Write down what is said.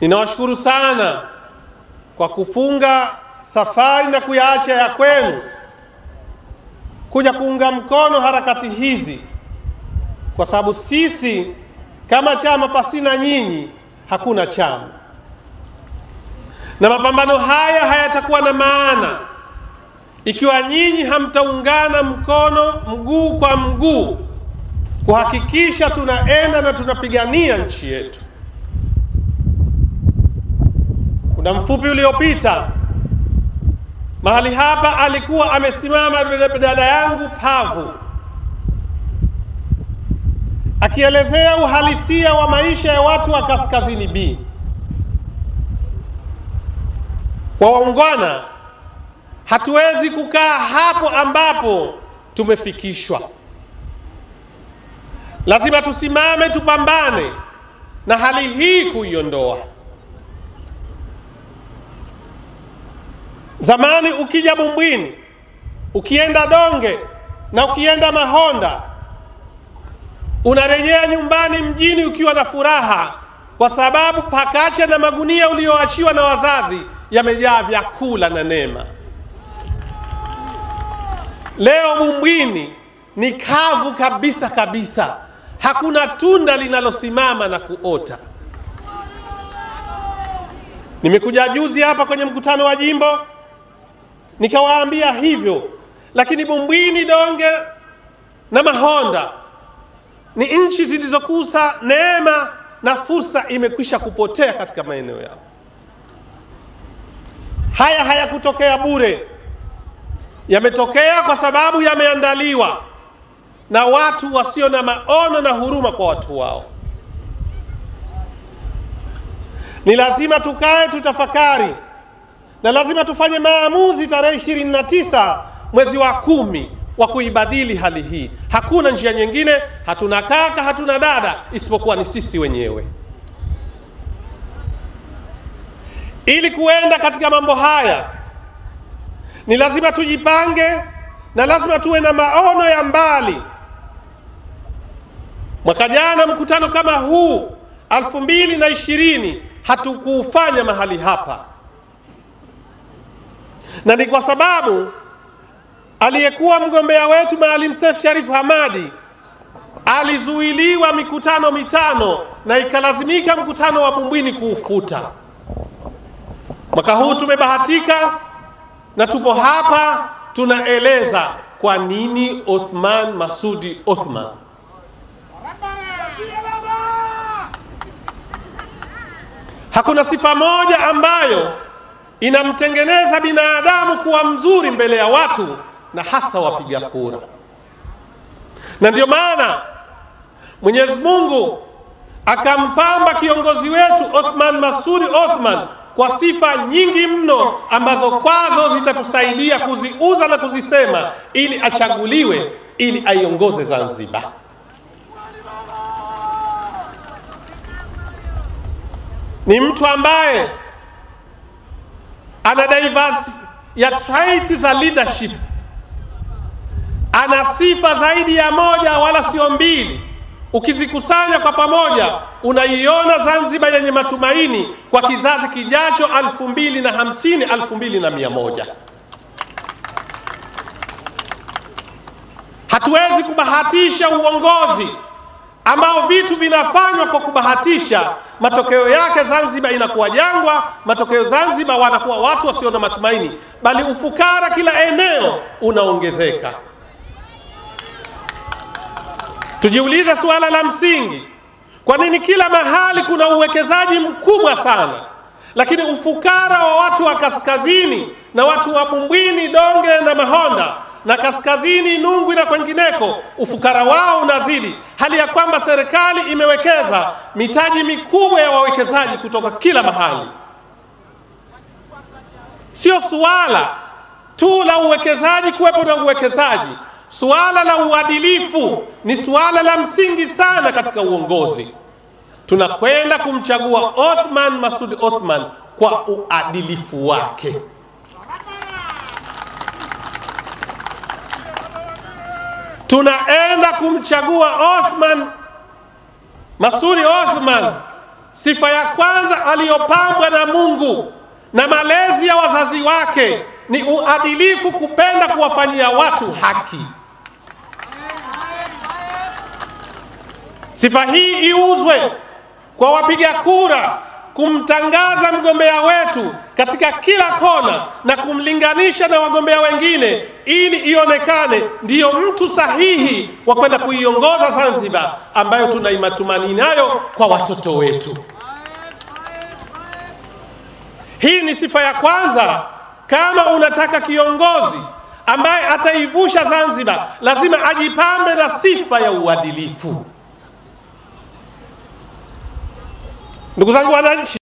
Ninawashukuru sana kwa kufunga safari na kuyaacha ya kwenu kuja kuunga mkono harakati hizi, kwa sababu sisi kama chama pasina nyinyi hakuna chama, na mapambano haya hayatakuwa na maana ikiwa nyinyi hamtaungana mkono mguu kwa mguu kuhakikisha tunaenda na tunapigania nchi yetu. Muda mfupi uliopita mahali hapa alikuwa amesimama dada yangu Pavu akielezea uhalisia wa maisha ya watu wa Kaskazini B. Kwa waungwana, hatuwezi kukaa hapo ambapo tumefikishwa. Lazima tusimame, tupambane na hali hii kuiondoa. Zamani ukija Bumbwini, ukienda Donge na ukienda Mahonda, unarejea nyumbani mjini ukiwa na furaha, kwa sababu pakacha na magunia ulioachiwa na wazazi yamejaa vyakula na neema. Leo Bumbwini ni kavu kabisa kabisa, hakuna tunda linalosimama na kuota. Nimekuja juzi hapa kwenye mkutano wa jimbo nikawaambia hivyo, lakini Bumbwini, Donge na Mahonda ni nchi zilizokusa neema na fursa imekwisha kupotea katika maeneo yao. Haya hayakutokea bure, yametokea kwa sababu yameandaliwa na watu wasio na maono na huruma kwa watu wao. Ni lazima tukae tutafakari, na lazima tufanye maamuzi tarehe 29 mwezi wa 10 wa kuibadili hali hii. Hakuna njia nyingine, hatuna kaka, hatuna dada, isipokuwa ni sisi wenyewe. Ili kuenda katika mambo haya ni lazima tujipange na lazima tuwe na maono ya mbali. Mwaka jana mkutano kama huu 2020 hatukuufanya mahali hapa, na ni kwa sababu aliyekuwa mgombea wetu Maalim Seif Sharif Hamadi alizuiliwa mikutano 5 na ikalazimika mkutano wa Bumbwini kuufuta. Mwaka huu tumebahatika na tupo hapa tunaeleza kwa nini Othman Masudi Othman. Hakuna sifa moja ambayo inamtengeneza binadamu kuwa mzuri mbele ya watu na hasa wapiga kura. Na ndio maana Mwenyezi Mungu akampamba kiongozi wetu Othman Masudi Othman kwa sifa nyingi mno ambazo kwazo zitatusaidia kuziuza na kuzisema ili achaguliwe, ili aiongoze Zanzibar. Ni mtu ambaye ana diverse ya traits za leadership, ana sifa zaidi ya moja wala sio mbili. Ukizikusanya kwa pamoja unaiona Zanzibar yenye matumaini kwa kizazi kijacho 2050, 2100. Hatuwezi kubahatisha uongozi ambao vitu vinafanywa kwa kubahatisha. Matokeo yake Zanzibar inakuwa jangwa, matokeo Zanzibar wanakuwa watu wasio na matumaini, bali ufukara kila eneo unaongezeka. Tujiulize suala la msingi, kwa nini kila mahali kuna uwekezaji mkubwa sana, lakini ufukara wa watu wa kaskazini na watu wa Bumbwini, Donge na Mahonda na kaskazini Nungwi na kwengineko, ufukara wao unazidi, hali ya kwamba serikali imewekeza mitaji mikubwa ya wawekezaji kutoka kila mahali. Sio suala tu la uwekezaji kuwepo na uwekezaji, suala la uadilifu ni suala la msingi sana katika uongozi. Tunakwenda kumchagua Othman Masudi Othman kwa uadilifu wake. Tunaenda kumchagua Othman Masudi Othman Sifa ya kwanza aliyopambwa na Mungu na malezi ya wazazi wake ni uadilifu, kupenda kuwafanyia watu haki. Sifa hii iuzwe kwa wapiga kura, kumtangaza mgombea wetu katika kila kona na kumlinganisha na wagombea wengine, ili ionekane ndiyo mtu sahihi wa kwenda kuiongoza Zanzibar ambayo tunaimatumaini nayo kwa watoto wetu. Hii ni sifa ya kwanza. Kama unataka kiongozi ambaye ataivusha Zanzibar, lazima ajipambe na sifa ya uadilifu. Ndugu zangu wananchi,